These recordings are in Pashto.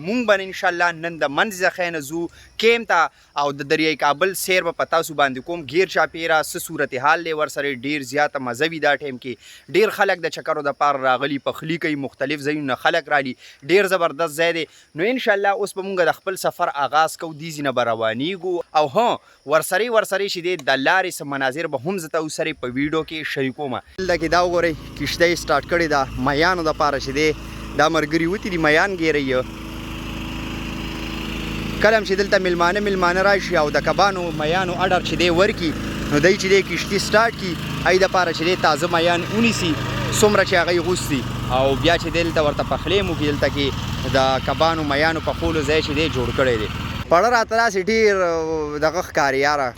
مونږ به ان شاء الله نن د منځ ځخه نه ځو کیم ته او د دریای کابل سیر به په تاسو باندې کوم. ګیر چاپیره څه صورتحال دی ورسره، ډیر زیاته مزه وي. دا ټایم کې ډیر خلک د چکرو د پاره راغلي، پخلی کوي، مختلف ځایونه نه خلک رالي، ډیر زبردست ځای دی. نو ان شاء الله اوس به مونږ د خپل سفر آغاز کوو، دې ځای نه به روانیږو او ها ورسره ورسره چې دی د لارې څه مناظر به هم زه تاسو سره په ویډیو کې شریکوم. دلته کې دا وګورئ، کښتۍ سټارټ کړې ده میانو دپاره چې دی دا مرګري وتي دي، میان ګیروي. کله هم چې دلته میلمانه میلمانه راشي او د کبانو میانو اډر چې دی ورکي، نو دی چې دی کښتي سټارټ کړي ای دپاره چې دی تازه میان ونیسي څومره چې هغوی غوستي، او بیا چې دلته ورته پخلی هم وکړي. دلته کې د کبانو میانو پخولو ځای چې دی جوړ کړی دی. پړه راته داسې ډېر دغه ښکاري یاره،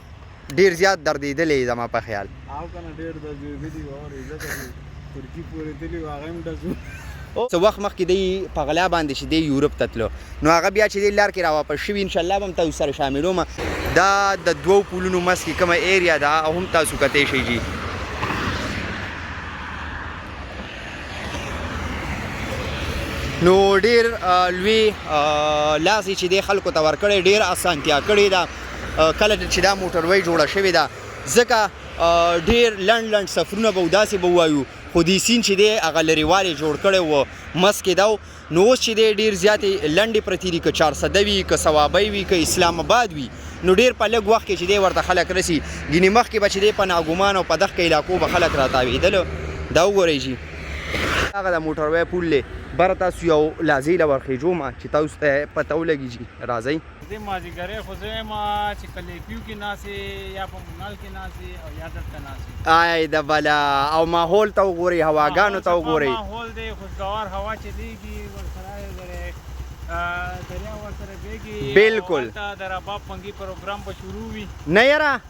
ډېر زیات دردېدلی زما په خیال. او کنه، ډېر دردېدلي وو، ځکه چې ترکي پورې تللي وو، هغه هم ډزو. څه وخت مخکې دی په غلا باندې چې دی یورپ ته تلو، نو هغه بیا چې دی لار کې را واپس شوي. ان شاء الله به هم تاسو سره شاملوم. دا د دوو پولونو منځ کې کومه ایریا ده او هم تاسو کتی شئ جی. نو ډیر لوی لاس چې دی خلکو ته ورکړی، ډیر اسانتیا کړې ده کله چې دا موټروی جوړه شوې ده، ځکه ډیر لنډ لنډ سفرونه به داسې به ووایو، خو دې سیند چې دی هغه لرېوالی جوړ کړی و منځ کې ده. نو اوس چې دی ډیر زیاتې لنډې پرتې دي، که چارسده وي، که صوابۍ وي، که اسلام آباد وي، نو ډیر په لږ وخت کې چې دی ورته خلک رسي. ګینې مخکې به چې دی په ناګمان او په دښکه علاقو به خلک راتاوېدل. دا وګورئ چې هغه د موټروی پول دی، بره تاسو یو لازې له ورخېجو ما چې تاسو ته پته ولګي چې راځئ. دې مازیګری خو زه یم چې که لیپیو کې ناست یا په مونال کې ناست او یا دلته ناست. آی د بلا، او ماحول ته وګورئ، هواګانو ته وګورئ. ماحول دی، خوشګوار هوا چلیږي ورسره، دریا ورسره بهږي. د رباب پنګي پروګرام به شروع وي. نه یاره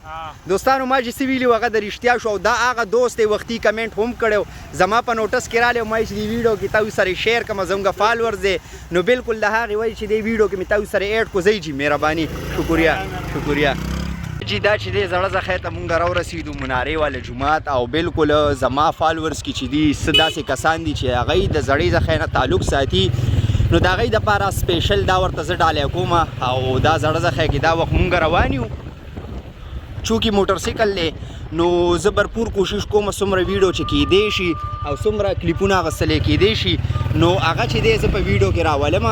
دوستانو، ما چې څه ویلي هغه د رښتیا شو، او دا هغه دوست دی وختي کمنټ هم کړی، زما په نوټس کې رالی، ما چې دې ویډیو کې تاسو سره شیر کړم، زموږ فالورز دی. نو بالکل د هغې وجې چې دې ویډیو کې مې تاسو سره ایډ کو. ځئ جی، مهرباني، شکریه شکریه جی. دا چې دې زړه ځخه ته مونږ راورسېدو، منارې والا جومات، او بالکل زما فالورز کې چې دي څه داسې کسان دي چې هغوی د زړې ځخې نه تعلق ساتي، نو د هغوی دپاره سپیشل دا ورته زه ډالی کوم. او دا زړه ځخه کې دا وخت مونږ روان یو، چونکې موټر سایکل دی، نو زه برپور کوشش کوم څومره ویډیو چې کیدی شي او څومره کلیپونه اخیستلی کیدی شي، نو هغه چې دی زه په ویډیو کې راولم.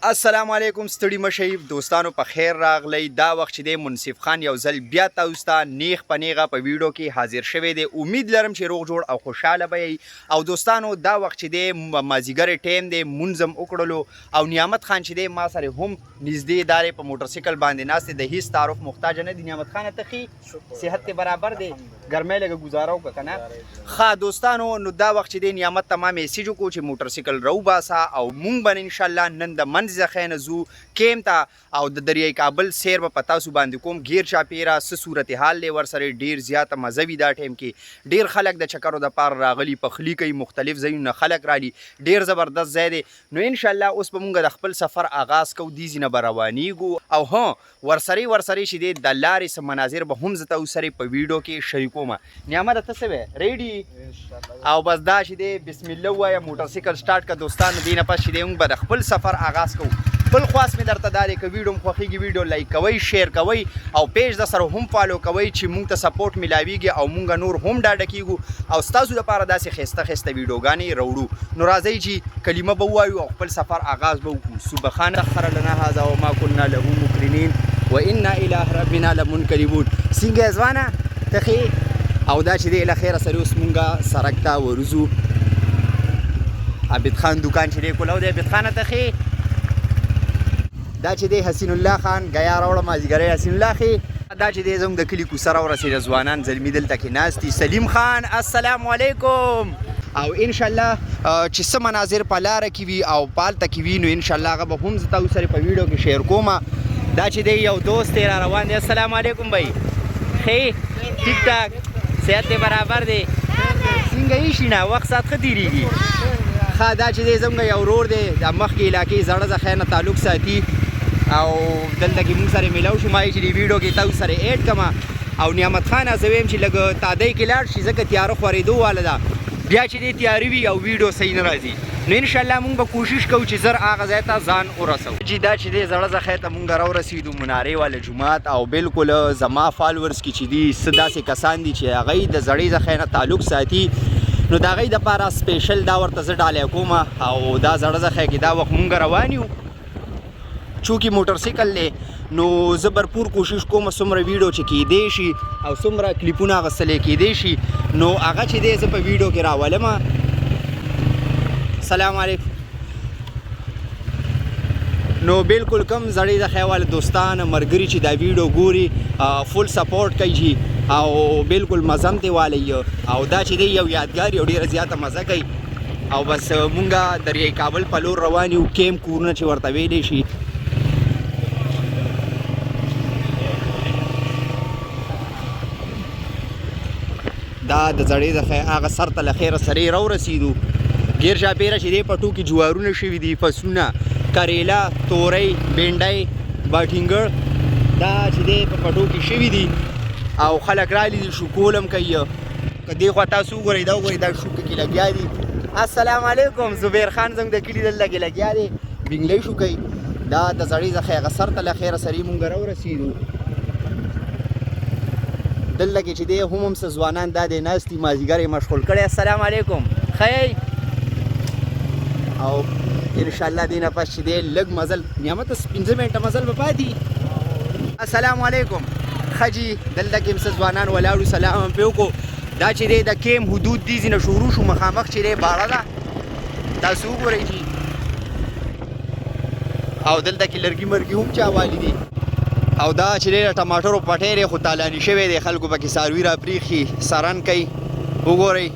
السلام علیکم، ستړي مشئ دوستانو، په خیر راغلی. دا وخت چې دی منصف خان یو ځل بیا تاسو ته نیغ په نیغه په ویډیو کې حاضر شوی دی. امید لرم چې روغ جوړ او خوشحاله به یئ. او دوستانو، دا وخت چې دی مازیګر ټایم دی، مونځ هم وکړلو، او نعمت خان چې دی ما سره هم نږدې دارې په موټر سایکل باندې ناست دی، د هیڅ تعارف محتاج نه دی. نعمت خان، ته ښې، صحت دې برابر دی؟ ګرمۍ لږه ګزاره وکړه که نه؟ ښه دوستانو، نو دا وخت چې دی نعمت ته ما میسج وکړو چې موټر سایکل راوباسه او مونږ به ان شاءالله نن د منځ ځخی نه ځو کیم ته، او د دریای کابل سیر به په تاسو باندې کوم. ګیر چاپیره څه صورتحال دی ورسره، ډیر زیاته مزه وي. دا ټایم کې ډیر خلک د چکرو د پاره راغلي، پخلی کوي، مختلف ځایونه نه خلک رالي، ډیر زبردست ځای دی. نو ان شاء الله اوس به مونږ د خپل سفر آغاز کوو، دې ځای نه به روانیږو او ها ورسره ورسره چې دی د لارې څه مناظر به هم زه تاسو سره په ویډیو کې شریکوم. نعمت، ته څه وې، ریډي؟ او بس دا چې دی بسم الله ووایه، موټر سایکل سټارټ که. دوستانو، دې نه پس چې دی موږ به د خپل سفر آغاز کوو. بل خواست مې درته دا دی، که ویډیو مو خوښیږي، ویډیو لایک کوئ، شیر کوئ او پیج د سره هم فالو کوئ چې موږ ته سپورټ ملاویږي او موږ نور هم ډاډه کیږو او ستاسو لپاره داسې ښایسته ښایسته ویډیوګانې راوړو. نو راځئ چې کلمه به ووایو او خپل سفر آغاز به وکړو. سبحان سخر لنا هذا وما كنا له مقرنين وانا الى ربنا لمنقلبون. څنګه ځوانه، ته ښې؟ او دا چې دی له خیره سره اوس مونږه سړک ته ورځو. عابد خان دکان چې دی کولاو دی. عابد خانه، ته ښې؟ دا چې دی حسین الله خان ګیا راوړه مازیګری. حسین الله، ښې؟ دا چې دی زموږ د کلي کوڅه راورسېده، ځوانان زلمي دلته کې ناست دي. سلیم خان، السلام علیکم. او ان شاء الله چې څه مناظر په لاره کې وي او په هلته کې وي، نو ان شاء الله هغه به هم زه تاسو سره په ویډیو کې شیر کوم. دا چې دی یو دوست دی را روان دی. السلام علیکم بھائی، ښې، ټیک ټاک، صحت دې برابر دی؟ څنګه یې شینه، وخت سات ښه تېرېږي؟ ښه، دا چې دی زموږ یو ورور دی، د مخکې علاقې زړه ځخی نه تعلق ساتي او دلته کې موږ سره میلاو شو. ما یې چې دې ویډیو کې تاسو سره ایډ کړم. او نعمت خان، زه وایم چې لږ تادۍ کې لاړ شي، ځکه تیاره خورېدو واله ده، بیا چې دې تیارې وي او ویډیو صحیح نه راځي. نو ان شاء الله مونږ به کوشش کوو چې زر هغه ځای ته ځان ورسوو چې دا چې دی زړه ځای ته مونږ راورسېدو، منارې والا جومات. او بالکل زما فالورز کې چې دي څه داسې کسان دي چې هغوی د زړې ځای نه تعلق ساتي، نو د هغوی دپاره سپیشل دا ورته زه ډالی کوم. او دا زړه ځای کې دا وخت مونږ روان یو، چونکې موټر سایکل دی نو زه برپور کوشش کوم څومره ویډیو چې کیدی شي او څومره کلیپونه اخیستلی کیدی شي نو هغه چې دی زه په ویډیو کې راولم. سلام علیکم. نو بالکل کم زړې د خیوال دوستان مرګري چې دا ویډیو ګوري فول سپورټ کوي جی، او بالکل مزم تی والی. او دا چې دی یو یادګار یو ډیره زیاته مزه کوي. او بس مونږه دریای کابل په لور روان یو، کیم کورونه چې ورته ویلی شي. دا د زړې د هغه سر ته له خیره سرې راورسېدو. ګیر چاپېره چې دی پټو کې جوارونه شوي دي، فصلونه، کریلا، تورۍ، بینډۍ، باټینګړ دا چې دی په پټو کې شوي دي او خلک رالي دي، شکول هم کوي. که دې خوا تاسو وګورئ، دا وګورئ، دا شوکه کې لګیا دي. السلام علیکم. زبیر خان زموږ د کلي دلته کې لګیا دی، بنګلۍ شو کوي. دا د زړې ځخه هغه سر ته له خیره سرې مونږ راورسېدو. دلته کې چې دی هم هم څه ځوانان دا دی ناست دي، مازدیګر یې مشغول کړی. السلام علیکم، ښه یئ؟ او انشاءالله دې نه پس چې دی لږ مزل نعمت اوس 5 منټه مزل به پاتې. السلام علیکم. ښه جي، دلته کې هم څه ځوانان ولاړو، سلام هم پرې وکړو. دا چې دی د کیم حدود دي ځینې شروع شو، مخامخ چې دی باړه ده، تاسو وګورئ جي. او دلته کې لرګي مرګي هم چا والي دي. او دا چې دی د ټماټرو پټی دی خو تالاني شوی دی، خلکو پکې څاروي راپرېښي، سرن کوي. وګورئ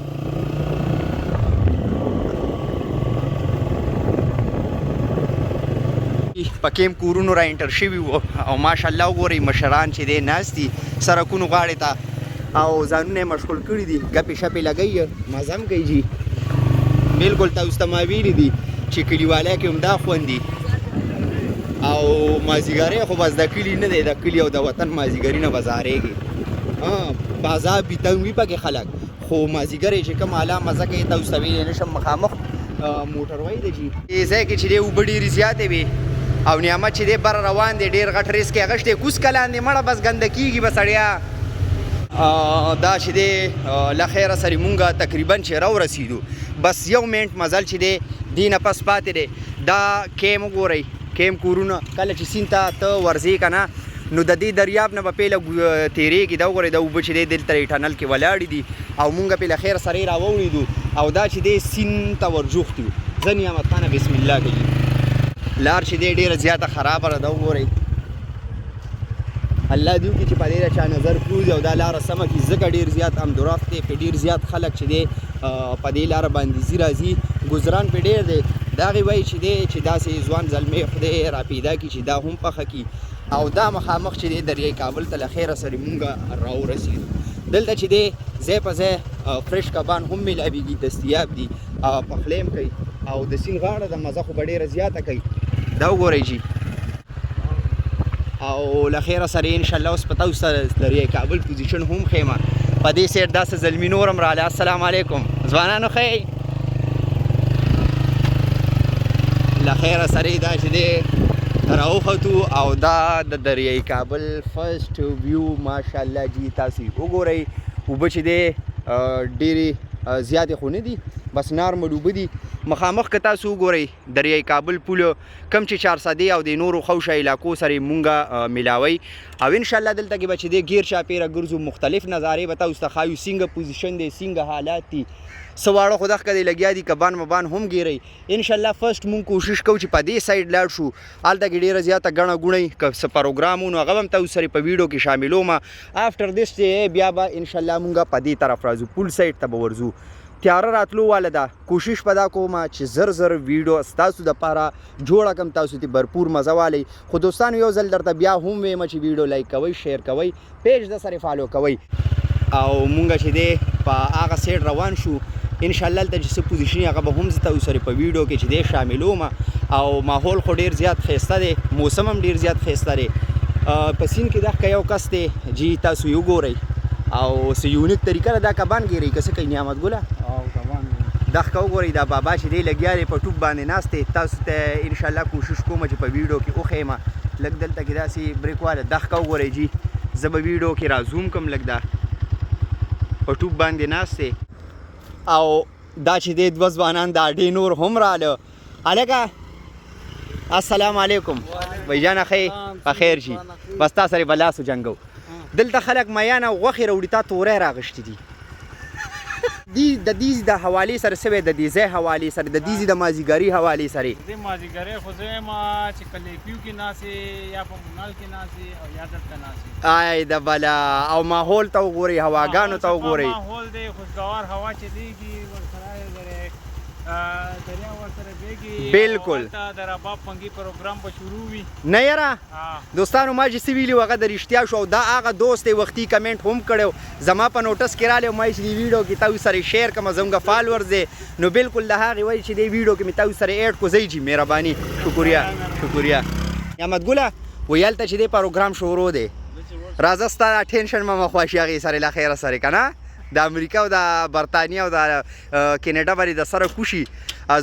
په کیم کورونو را انټر شوي وو. او ماشاءالله وګورئ مشران چې دی ناست دي سړکونو غاړې ته او ځانونه یې مشغول کړي دي، ګپې شپې لګوي، مزه هم کوي جي. بالکل تاسو ته ما ویلي دي چې کلیوالۍ کې هم دا خوند دي. او مازیګری خو بس د کلي نه دی، د کلي او د وطن مازیګری نه بازارېږي. بازار وي، تنګ وي پکې خلک، خو مازیګری چې کوم اعلی مزه کوي تاسو ته ویلی نه شم. مخامخ موټروی دی جي. دې ځای کې چې دی اوبه ډېرې زیاتې وي او نعمت چې دی بره روان دی، ډېر غټ ریسک یې اخیستی. کوز که لاندې مړه بس ګنده کېږي به سړیا. دا چې دی له خیره سره مونږ تقریبا چې راورسېدو، بس یو منټ مزل چې دی دې نه پس پاتې دی. دا کیم وګورئ، کیم کورونه کله چې سیند ته ته ورځې که نه نو د دې دریاب نه به پهله تېرېږي. دا وګورئ دا اوبه چې دی دلته یې ټنل کې ولاړې دي او مونږ پې له خیره سره راوړېدو. او دا چې دی سیند ته ورجوخت یو. ځه نعمت خانه بسم الله کوي. لار چې دی ډېره زیاته خرابه ده، دا وګورئ. الله دې وکړي چې په دې چا نظر پروځي او دا لاره سمه کړي، ځکه ډېر زیات آمدورفت دی، پې ډېر زیات خلک چې دی په دې لاره باندې ځي راځي، ګذران پې ډېر دی. د هغې وایي چې دی چې داسې ځوان زلمی خدای را پیدا کړي چې دا هم پخه کړي. او دا مخامخ چې دی دریای کابل ته له خیره سره مونږ راورسېدو. دلته چې دی ځای په ځای فرش کبان هم میلاویږي، دستیاب دي، پخلی هم کوي. او د سیند غاړه ده، مزه خو به ډېره زیاته کوي. دا وګورئ جي. او له خیره سره انشاءالله اوس په تاسو سره دریای کابل پوزیشن هم ښیم. په دې سیډ داسې زلمي نور هم راغله. السلام علیکم ځوانانو، ښه یئ؟ له خیره سره دا چې دی راوختو. او دا د دریای کابل فرست ویو ماشاءالله جی، تاسو یې وګورئ. اوبه چې دی ډېرې زیاتې خو نه دي، بس نارمل اوبه دي. مخامخ که تاسو وګورئ دریای کابل پول کم چې چارسدې او د نورو خوشه علاقو سره مونږه ملاوي. او انشاءالله دلته کې به چې دی ګیر چاپېره ګرځو، مختلف نظارې به تاسو ته ښایو، څنګه پوزیشن دی، څنګه حالات دي. څه واړه خو دغه دی لګیا دي، کبان مبان هم ګیرئ. انشاءالله فرست مونږ کوشش کوو چې په دې سایډ لاړ شو، هلته کې ډېره زیاته ګڼه ګوڼه وي، که څه پروګرام و نو هغه به هم تاسو سره په ویډیو کې شاملوم. آفټر دیس چې بیا به انشاءالله مونږ په دې طرف راځو، پول سایډ ته به ورځو. تیاره راتلو واله ده، کوشش به دا کوم چې زر زر ویډیو ستاسو دپاره جوړه کړم، تاسو ته برپور مزه والئ. خو دوستانو یو ځل درته بیا هم وایم چې ویډیو لایک کوئ، شیر کوئ، پیج د سره فالو کوئ. او مونږ چې دی په هغه سیډ روان شو، انشاءالله هلته چې څه پوزیشن هغه به هم زه تاسو سره په ویډیو کې چې دی شاملوم. او ماحول خو ډېر زیات ښایسته دی، موسم هم ډېر زیات ښایسته دی. په سیند کې دغه یو کس دی جی، تاسو یې وګورئ. او څه یونیک طریقه ده، دا کبان ګیرئ که څه کوي نعمت ګله؟ او کبان. دغه وګورئ، دا بابا چې دی لګیا دی په ټوپ باندې ناست دی. تاسو ته انشاءالله کوشش کوم چې په ویډیو کې وښیم. لږ دلته کې داسې بریک واله دغه وګورئ جي، زه به ویډیو کې را زوم کړم. لږ دا په ټوپ باندې ناست دی. او دا چې دی دوه ځوانان د اډې نور هم راله. هلکه السلام علیکم بھائی ښه یې؟ په خیر شي. بس تا سره به لاس وجنګو. دلته خلک میان او غوښې راوړي، تا توری راغشتي دي. دی د دې د حوالې سره سوی، د دې ځای حوالې سره، د دې د مازیګری حوالې سره. د مازیګری خو زه یم چې کلیپیو کې ناسې یا په مونال کې ناسې او یا دلته ناسې. آی د بلا، او ماحول ته وګورئ، هواګانو ته وګورئ. ماحول دی، خوشګوار هوا چلیږي ورسره، دریا ورسره بهږي. بالکل. د رباب پنګي پروګرام به شروع وي. نه یاره دوستانو، ما چې څه ویلي هغه د رښتیا شو. او دا هغه دوست دی وختي کمنټ هم کړی، زما په نوټس کې رالی، ما چې دې ویډیو کې تاسو سره شیر کړم، زموږ فالورز دی. نو بالکل د هغې وایي چې دې ویډیو کې مې تاسو سره ایډ کو. ځئ جي، مهرباني، شکریه شکریه. احمد ګله وایي هلته چې دې پروګرام شروع دی، راځه ستا دا ټینشن به مه خواشي هغې سره له خیره سره که نه د امریکا او د برتانیا او د کینیډا باندې د سره کوشي.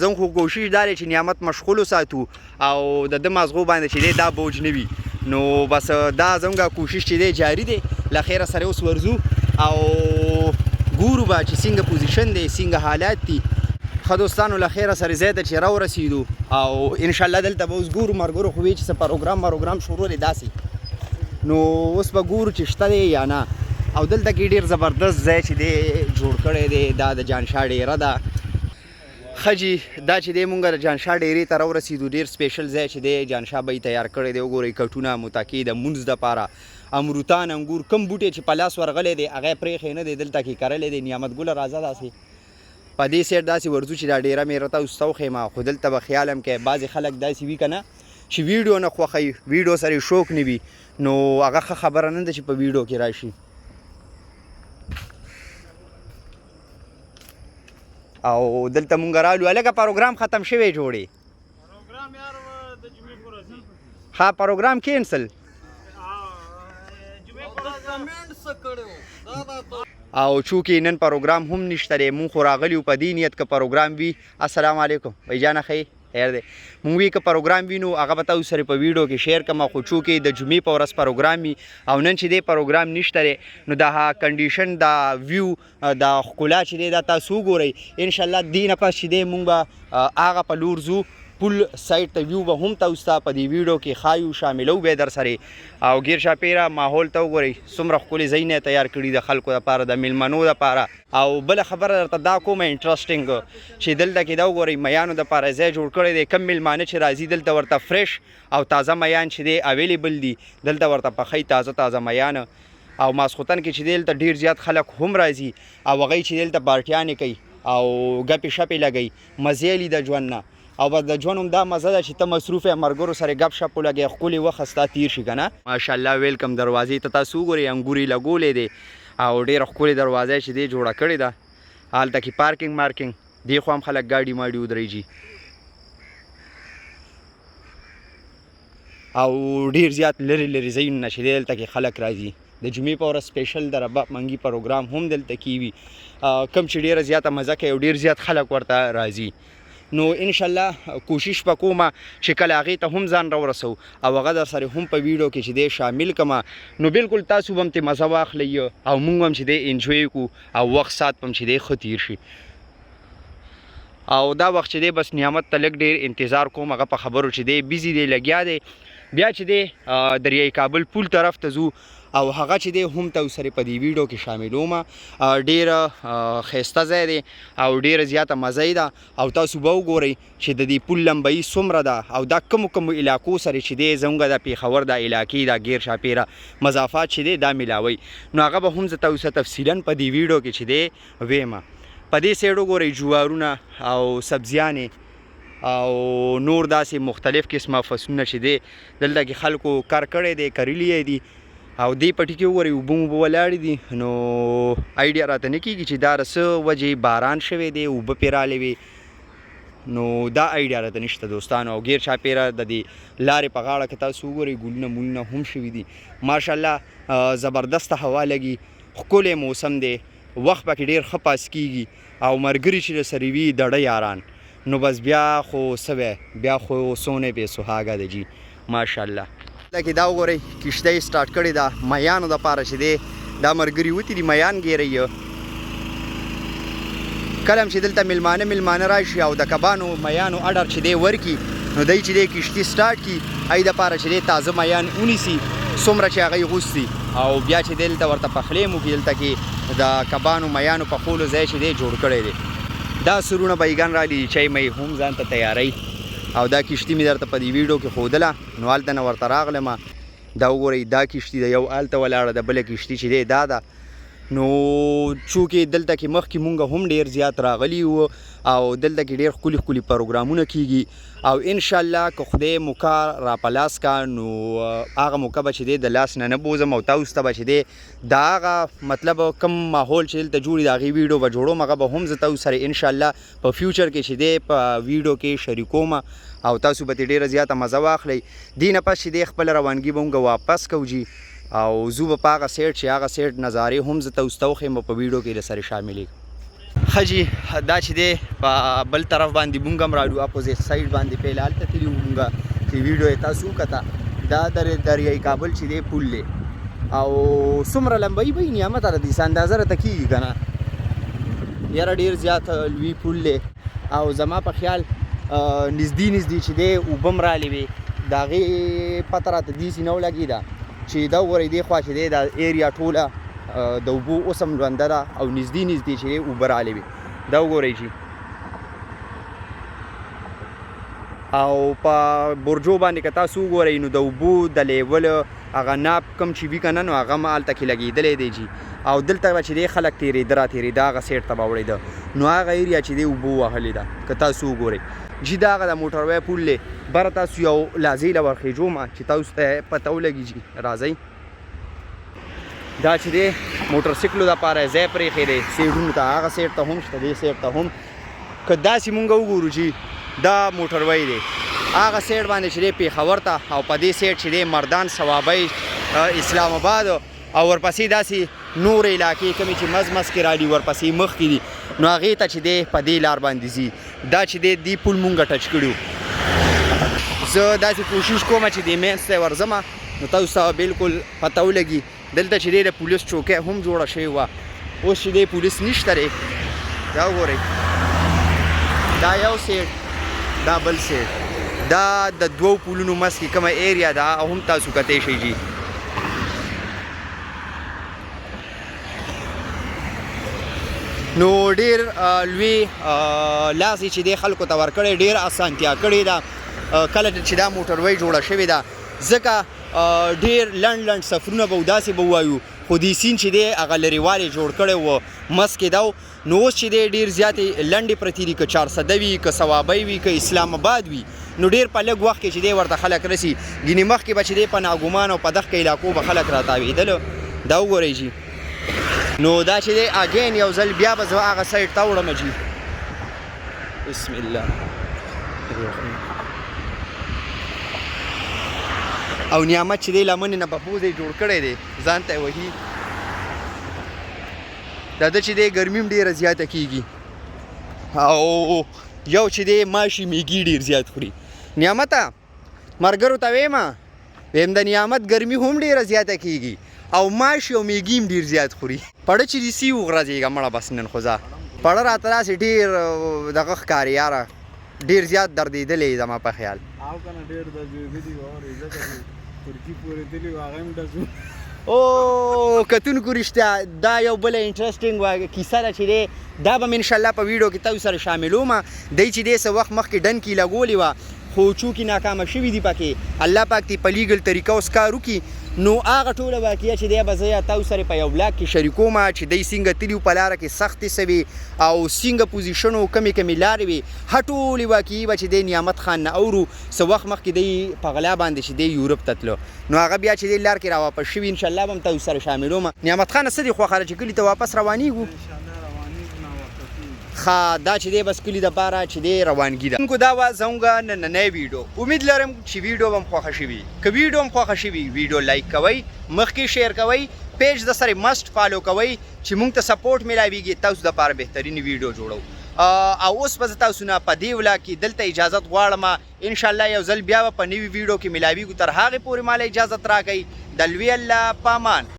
زموږ خو کوشش دا دی چې نعمت مشغول وساتو او د ده مازغو باندې چې دی دا بوج نه وي. نو بس دا زموږ کوشش چې دی جاري دی. له خیره سره اوس ورځو او ګورو به چې څنګه پوزیشن دی، څنګه حالات دي. ښه دوستانو، له خیره سره ځای ته چې راورسېدو او انشاءالله دلته به اوس ګورو. ملګرو خو وی چې څه پروګرام مروګرام شروع دی داسې، نو اوس به ګورو چې شته دی یا نه. او دلته کې ډېر زبردست ځای چې دی جوړ کړی دی، دا د جانشاه ډېره ده. ښه جي، دا چې دی مونږ د جانشاه ډېرې ته راورسېدو. ډېر سپیشل ځای چې دی جانشاه به یې تیار کړی دی. وګورئ کټونه، متکې د مونځ دپاره، امروتان، انګور، کوم بوټی چې په لاس ورغلی دی هغه یې پرېښی نه دی، دلته کې کرلی دی. نعمت ګله راځه، داسې په دې سیډ داسې ورځو چې دا ډېره مې راته اوس ته وښیم. خو دلته به خیال هم کوې، بعضې خلک داسې وي که نه چې ویډیو نه خوښوي، ویډیو سره یې شوق نه وي، نو هغه ښه خبره نه ده چې په ویډیو کې راشي. او دلته مونږ رالو. هلکه پروګرام ختم شوی جوړې؟ پروګرام یار د جمعې پر ورځ. ها، پروګرام کینسل. جمعې پر ورځ. او چونکې نن پروګرام هم نشته دی، مونږ خو راغلي یو په دې نیت که پروګرام وي. السلام علیکم بھائی جانه، ښه یې؟ خیر دی. مونږ وی که پروګرام وي نو هغه به تاسو سره په ویډیو کې شیر کړم، خو چونکې د جمعې په ورځ پروګرام وي او نن چې دی پروګرام نشته دی، نو دا کنډیشن، دا ویو، دا ښکلا چې دی دا تاسو وګورئ. انشاءالله دې نه پس چې دی مونږ به هغه په لور ځو، پول سایډ ته. ویو به هم تاسو ته په دې ویډیو کې ښایو، شاملو به در سره. او ګیر چاپېره ماحول ته وګورئ، څومره ښکلي ځایونه یې تیار کړي د خلکو دپاره، د میلمنو دپاره. او بله خبره درته دا کومه انټرسټینګ چې دلته کې دا وګورئ، میانو دپاره ځای جوړ کړی دی. کم میلمانه چې راځي دلته ورته فرش او تازه میان چې دی اویلیبل دي، دلته ورته پخوي تازه تازه میان. او ماسخوتن کې چې دی دلته ډېر زیات خلک هم راځي او هغوی چې دلته پارټیانې کوي او ګپې شپې لګوي، مزې لي د ژوند نه. او بس د ژوند هم دا مزه ده چې ته مصروف یې، ملګرو سره ګپ شپ ولګې، ښکلې وخت ستا تیر شي که نه. ماشاءالله، ویلکم دروازې ته تاسو وګورئ، انګور یې لګولی دی او ډېره ښکلې دروازه چې دی جوړه کړې ده. هلته کې پارکینګ مارکینګ دې خوا هم خلک ګاډي ماډي ودرېږي. او ډېر زیات لرې لرې ځایونو نه چې دی دلته کې خلک راځي. د جمعې په ورځ سپیشل د رباب منګي پروګرام هم دلته کې وي، کوم چې ډېره زیاته مزه کوي او ډېر زیات خلک ورته راځي. نو انشاءالله کوشش به کوم چې کله هغې ته هم ځان راورسو او هغه در سره هم په ویډیو کې چې دی شامل کړم، نو بالکل تاسو به هم ترې مزه واخلئ او مونږ هم چې دی انجوی کړو او وخت ساعت به هم چې دی ښه تیر شي. او دا وخت چې دی بس نعمت ته لږ ډېر انتظار کوم، هغه په خبرو چې دی بیزي دی، لګیا دی. بیا چې دی دریای کابل پول طرف ته ځو او هغه چې دی هم تاسو سره په دې ویډیو کې شاملوم. ډېره ښایسته ځای دی او ډېره زیاته مزه یې ده. او تاسو به وګورئ چې د دې پول لمبایي څومره ده او دا کومو کومو علاقو سره چې دی زموږ د پېښور د علاقې دا ګیر چاپېره مضافات چې دی دا ملاوي، نو هغه به هم زه تاسو ته تفصیلا په دې ویډیو کې چې دی ویم. په دې سیډ وګورئ جوارونه او سبزیانې او نور داسې مختلف قسمه فصلونه چې دی دلته کې خلکو کر کړی دی، کرلي یې دي. او دې پټي کې وګورئ اوبه موبه ولاړې دي، نو ایډیا راته نه کېږي چې دا د څه وجې باران شوی دی، اوبه پرې رالې وې، نو دا ایډیا راته نشته دوستانو. او ګیر چاپېره د دې لارې په غاړه که تاسو وګورئ ګلونه مولونه هم شوي دي. ماشاءالله زبردسته هوا لګي، ښکلی موسم دی، وخت پکې ډېر ښه پاس کېږي. او مرګري چې درسره وي دړه یاران نو بس بیا خو څه وی بیا خو سونه پې سهاګه ده جی ماشاءالله. کې دا وګورئ کشته یې سټارټ کړې ده میانو دپاره چې دی دا مرګري وتي دي میان ګیروي. کله هم چې دلته میلمانه میلمانه راشي او د کبانو میانو اډر چې دی ورکي نو دی چې دی کشتي سټارټ کړي هغې دپاره چې دی تازه میان ونیسي څومره چې هغوی غوستي او بیا چې دی دلته ورته پخلی هم وکړي. دلته کې د کبانو میانو پخولو ځای چې دی جوړ کړی دی. دا سرونه بایګان راغلي دي چای مې هم ځان ته تیاروي او دا کشتي مې درته په دې ویډیو کې ښودله نو هلته نه ورته راغلم. دا وګورئ دا کشتي ده یو هلته ولاړه ده بله کشتي چې دی دا ده. نو چونکې دلته کې مخکې مونږ هم ډیر زیات راغلي وو او دلته کې ډیر ښکلي ښکلي پروګرامونه کیږي او ان شاء الله که خدای موقع را په لاس کا نو هغه موقع به چې دی د لاس نه نه بوځم او تاسو ته به چې دی د هغه مطلب کوم ماحول چې دلته جوړي د هغې ویډیو به جوړوم هغه به هم زه تاسو سره ان شاء الله په فیوچر کې چې دی په ویډیو کې شریکوم او تاسو به ترې ډېره زیاته مزه واخلئ. دې نه پس چې دی خپله روانګي به مونږ واپس کوو جي او ځو به په هغه سیټ چې هغه سیټ نظارې هم زه تاسو ته وښیم په ویډیو کې له سره شاملې. ښه جي دا چې دی په بل طرف باندې مونږ هم رالو اپوزیټ سایډ باندې پهله هلته تللي وو مونږ چې ویډیو یې تاسو وکته. دا د دریای کابل چې دی پول دی او څومره لمبایي به وي نعمته د دې څه اندازه راته کېږي که نه؟ یاره ډېر زیات لوی پول دی او زما په خیال نږدې نږدې چې دی اوبه هم رالې وې د هغې پته راته داسې نه ولګېده چې دا وګورئ دې خوا چې دی دا ایریا ټوله د اوبو اوس هم لونده ده او نږدې نږدې چې دی اوبه رالې وې. دا وګورئ چې او په برجو باندې که تاسو وګورئ نو د اوبو د لیول هغه ناپ کوم چې وي که نه نو هغه هم هلته کې لګېدلی دی جي. او دلته به چې دی خلک تېرېده را تېرېده هغه سیټ ته به وړېده نو هغه ایریا چې دی اوبو وهلې ده که تاسو وګورئ جي. دا هغه د موټروی پول دی. بره تاسو یو لازې له ورخېجو ما چې تاسو ته پته ولګي جي. راځئ دا چې دی موټرسایکلو دپاره یې ځای پرېښی دی سیډونو ته، هغه سیډ ته هم شته دې سیډ ته هم. که داسې مونږ وګورو چې دا موټروی دی هغه سیډ باندې چې دی پېښور ته او په دې سیډ چې دی مردان صوابۍ اسلام آباد او ورپسې داسې نور علاقې کومې چې مز مز کې رالي ورپسې مخکې دي نو هغې ته چې دی په دې لار باندې ځي. دا چې دی دې پول مونږ ټچ کړي. زه داسې کوشش کوم چې دې منځ ته ورځم نو تاسو ته بالکل پته ولګي. دلته چې دی د پولیس چوکۍ هم جوړه شوې وه اوس چې دی پولیس نشته دی. دا وګورئ دا یو سیټ دا بل سیټ دا د دوو پولونو منځ کې کومه ایریا ده هم تاسو کتی شئ جي. نو ډیر لوی لاس یې چې دی خلکو ته ورکړی ډیر اسانتیا کړې ده کله چې دا موټروی جوړه شوې ده ځکه ډیر لنډ لنډ سفرونه به داسې به ووایو خو دې سین چې دی هغه لرېوالی جوړ کړی و مس کې ده نو اوس چې دی ډیر زیاتې لنډې پرتې دي که چارسده وي که صوابۍ وي که اسلام آباد وي نو ډیر په لږ وخت کې چې دی ورته خلک رسي. ګینې مخکې به چې دی په ناګمان او په دښکه علاقو به خلک راتاوېدل. دا وګورئ جي نو دا چې دی اګین یو ځل بیا به زه هغه سایډ ته وړم جي. بسم الله. او نعمت چې دی لمنې نه په پوزې جوړ کړی دی ځان ته یې وهي. دا ده چې دی ګرمي هم ډېره زیاته کېږي او یو چې دی ماشي میږي ډېر زیات خوري. نعمته مرګرو ته ویم ویم د نعمت ګرمي هم ډېره زیاته کېږي او ماشي او میږي هم ډېر زیات خوري. پړه چې دې سي وغورځېږه مړه بس نن خو ځه پړه راته داسې ډېر دغه ښکاري یاره ډېر زیات دردېدلی یې زما په خیال. او که نه ډېر دردېدلي وو اورې ځکه چې ترکي پورې تللي وو هغه هم ډزو. او کتونکو رښتیا دا یو بله انټرسټینګ کیسه ده چې دی دا به مې انشاءالله په ویډیو کې تاسو سره شاملوم. دی چې دی څه وخت مخکې ډنکي لګولې وه خو چونکې ناکامه شوي دي پکې الله پاک دې په لیګل طریقه اوس کار وکړي نو هغه ټوله واقعه چې دی به زه یا تاسو سره په یو بلاګ کې شریکوم چې دی څنګه تللي په لاره کې سختې څه وې او څنګه پوزیشن و کمې کمې لارې وې هه ټولې واقعې به چې دی نعمت خان نه اورو. څه وخت مخکې دی په غلا باندې چې دی یورپ ته تلو نو هغه بیا چې دی لار کې را واپس شوي ان شاء الله به هم تاسو سره شاملوم. نعمت خانه څه دې خوښه ده چې کلي ته واپس روانېږو؟ ښه دا چې دی بس کلي دپاره چې دی روانګي ده. دا وه زموږ نننۍ ویډیو. امید لرم چې ویډیو به هم خوښه شوي. که ویډیو هم خوښه شوي ویډیو لایک کوئ، مخکې شیر کوئ، پیج د سره مسټ فالو کوئ چې مونږ ته سپورټ ملاویږي، تاسو د پاره بهترین ویډیو جوړو. او اوس به زه تاسو نه په دې ولاګ کې دلته اجازت غواړم. ان شاء الله یو ځل بیا به په نوي ویډیو کې ملاویږو، تر هغې پورې ماله اجازت راکړئ. د لوی الله پامان.